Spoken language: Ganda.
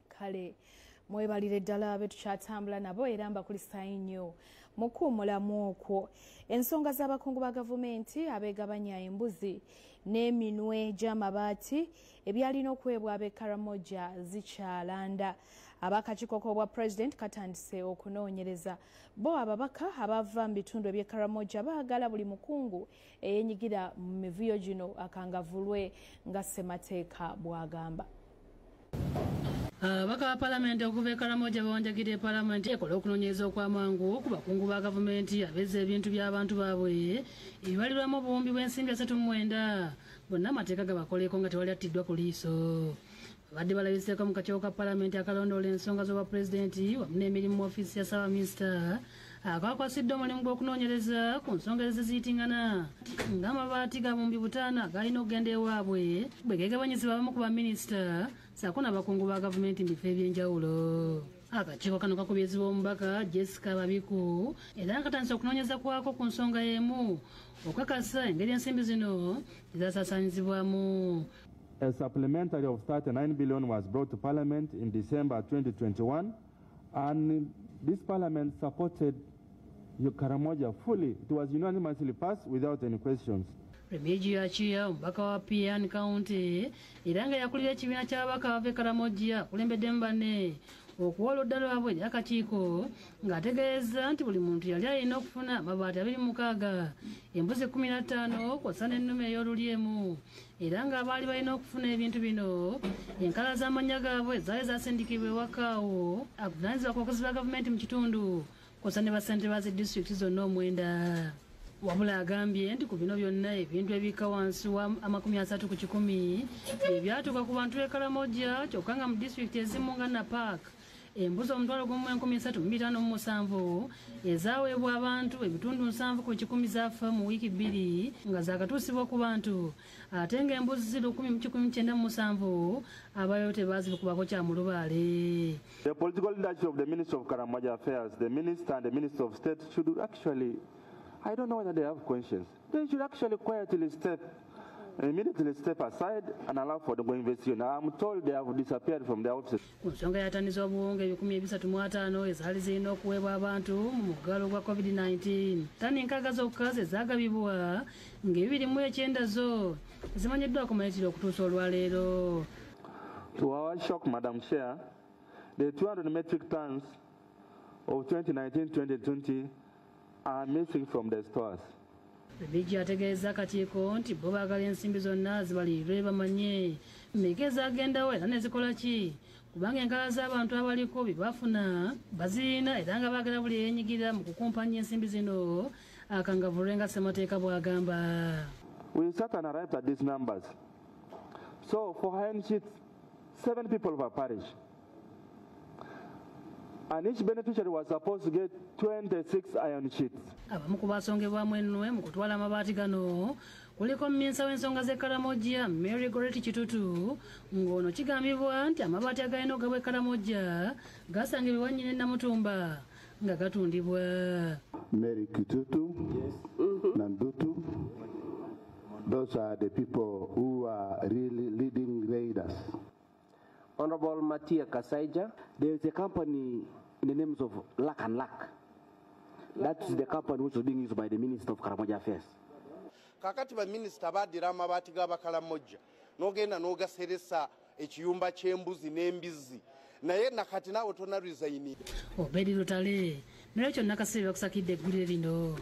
Kale mwebalire ddala betukyatambula nabo era mbakulisaayo nnyo mukuumulamu okwo. Ensonga z'abakungu ba gavumenti abeegabanya embuzi n'eminwe gy'amabaati ebyalina okuweebwa ab'e Karamoja zikyalanda. Abakakiiko k'obwa pulezidenti katandise okunoonyereza. Bo ababaka abava mu bitundu eby'e Karamoja baagala buli mukungu eyenyigira mu mivuyo gino akangavulwe nga ssemateeka bw'agamba. Ababaka ba palamenti okuva e Karamoja bawanjagidde palamenti ekola okunoonyereza okw'amangu ku bakungu ba gavumenti abezza ebintu by'abantu baabwe ebibalirwamu obuwumbi bw'ensimbi 39 bonna amateeka gabakoleko nga tewali attiddwa ku liiso. Babadde balabiseeko mu kakiiko ka palamenti akalondoola ensonga z'obwapulezidenti wamu n'emirimu mu ofiisi ya ssaabaminisita akakwasiddwa omulimu gw'okunoonyereza ku nsonga eziziyitingana ng'amabaati ga buwumbi 5 agalina okugenda ewaabwe bwe geegabanyizibwa abamu ku baminisita ssaako n'abakungu ba gavumenti mu bifo ebyenjawulo. Akakiiko kano kakubirizibwa omubaka Jessica Babiku era nga katandise okunoonyereza kwako ku nsonga y'emu okukakasa engeri ensimbi zino ezasaasaanyizibwamu. A supplementary of 39 billion was brought to Parliament in December 2021, and this Parliament supported Karamoja fully. It was unanimously passed without any questions. Remigio Achia, omubaka wa Pian County era nga yakulira ekibiina ky'ababaka bava e Karamoja, akulembeddemu banne okuwa oludda lwabwe eri akakiiko ng'ategeeza nti buli muntu yali alina okufuna amabaati 26, embuzi 15 kw'ossa n'ennume ey'oluli emu, era ng'abaali balina okufuna ebintu bino enkala z'amannya gaabwe zaali zasindikibwa ewakaawo avunaanyizibwa ku bakozi ba gavumenti mu kitundu kw'ossa ne bassentebe ba zi disitulikiti zonna 9. Wabula agambye nti ku bino byonna ebintu ebikka wansi wa 30 ku kikumi bye byatuuka ku bantu b'e Karamoja, kyokka nga mu disitulikiti ezimu nga Napak embuzi 13,357 ezaaweebwa abantu ebitundu 70 ku kikumi zaafa mu wiiki 2 nga zaakatuusibwa ku bantu, ate ng'embuzi 1,197 abayo tebaazibukubako kya mulubaale. The political leadership of the Minister of Karamoja Affairs, the Minister and the Minister of State should actually, I don't know whether they have conscience. They should actually quietly immediately step aside and allow for the investigation. I'm told they have disappeared from their offices. Ku nsonga y'ataniza obuwunga 335 ezaali zirina okuweebwa abantu mu muggalo gwa COVID-19, ttani 60 zokka ze zaagabibwa nga 29 zo zimanyiddwako mayitire okutuusa olwaleero. To our shock, Madam Chair, the 200 metric tons of 2019-2020 are missing from the stores. Remigio ategeeza akakiiko nti bo baagala ensimbi zonna zibalirirwe bamanye mmeka ezagendawo era nezikola ki, kubanga enkala z'abantu abaliko bye bafuna bazirina era nga baagala buli eyenyigira mu kukumpanya ensimbi zino akangavulwe nga ssemateeka bw'agamba. We sat and arrived at these numbers. So for iron sheets, 7 people per parish. And each beneficiary was supposed to get 26 iron sheets. Abamu ku basongebwamu ennwe mu kutwala amabaati gano kuliko minisita w'ensonga z'e Karamoja Mary Goretti Kitutu, ng'ono kigambibwa nti amabaati agalina okugabwa e Karamoja gasangibwa nnyina e Namutumba nga gatundibwa. Mary Kitutu, yes. Nandutu, those are the people who are really leading raiders. Honorable Matia Kasaija. There is a company in the names of Luck and Luck. That's the company which was being used by the Minister of Karamoja Affairs. Kakati ba minister badira amabaati g'Abakalamojja n'ogenda n'ogaseresa ekiyumba ky'embuzi n'embizi, naye nakati naawe tonna resign. Obedi Lutale, Nakyo Nakasibe bakusakidde eggulire lino.